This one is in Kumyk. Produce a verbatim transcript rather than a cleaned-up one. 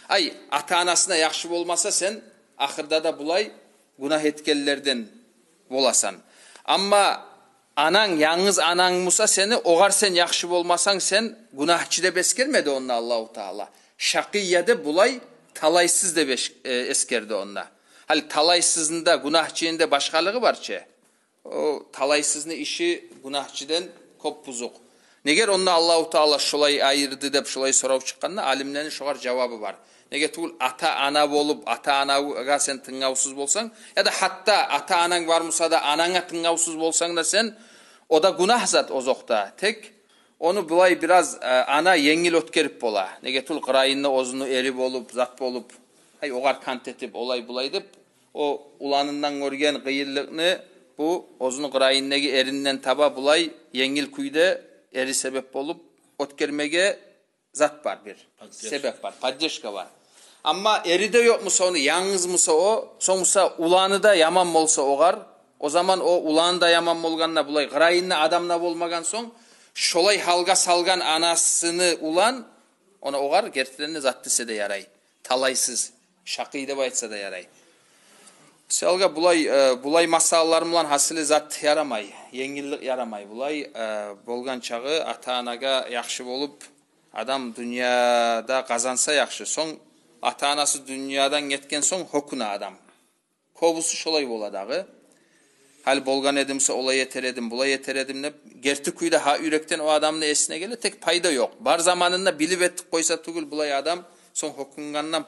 Ай, ата-анасына яхшы болмаса, сен ахырда да булай гюнагь этгенлерден боласан. Амма ананг, янгыз ананг буса сени, огъар сен яхшы болмасанг, сен гюнагьчы деп эсгермеди онда Аллагьу Таала. Шакъия деп, булай талайсыз деп эш-, э, эсгерди онда. Гьали талайсызны да, гюнагьчыны да башгъалыгъы бар чы. О талайсызны иши гюнагьчыдан кёп бузукъ. Негер онда Аллагьу Таала шолай айырды деп шолай сорав чыкъгъанда, алимлени шогъар жавабы бар. Неге тюгюл, ата-ана болуп, ата-анагъа сен тынгавсуз болсанг, яда гьатта ата-ананг бар буса да, ананга тынгавсуз болсанг да сен, о да гюнагь зат озокъда. Тек ону булай бираз, э, ана енгил оьтгерип бола. Неге тюгюл, къырыйында оьзюню эри болуп, зат болуп, ай, огъар кант этип, олай-булай деп, о уланындан гёрген къыйынлыкъны бу оьзюню къырыйындагъы эринден таба булай енгил кюйде, эри себеп болуп, оьтгермеге зат бар бир. Поддержка. Себеп бар, поддержка бар. Амма эри де ёкъ буса ону, янгыз буса о, сонг буса уланы да яман болса огъар, о заман о уланы да яман болгъанда, булай къырыйында адам да болмагъан сонг, шолай гьалгъа салгъан анасыны улан, ону огъар гертиден де зат десе де ярай. Талайсыз, шакъий деп айтса да ярай. Мисалгъа, булай, э, булай масъалалар булан гьасили зат ярамай, енгиллик ярамай. Булай, э, болгъан чагъы ата-анагъа яхшы болуп, адам дюньяда къазанса яхшы. Сонг ата-анасы дюньядан гетген сонг гьёкюне адам. Кёбюсю шолай бола дагъы. Гьали болгъан эди буса, олай этер эдим, булай этер эдим деп, герти кюйде гьакъ юрекден о адамны эсине геле, тек пайда ёкъ. Бар заманында билип этип къойса тюгюл булай адам, сонг гьёкюнгенден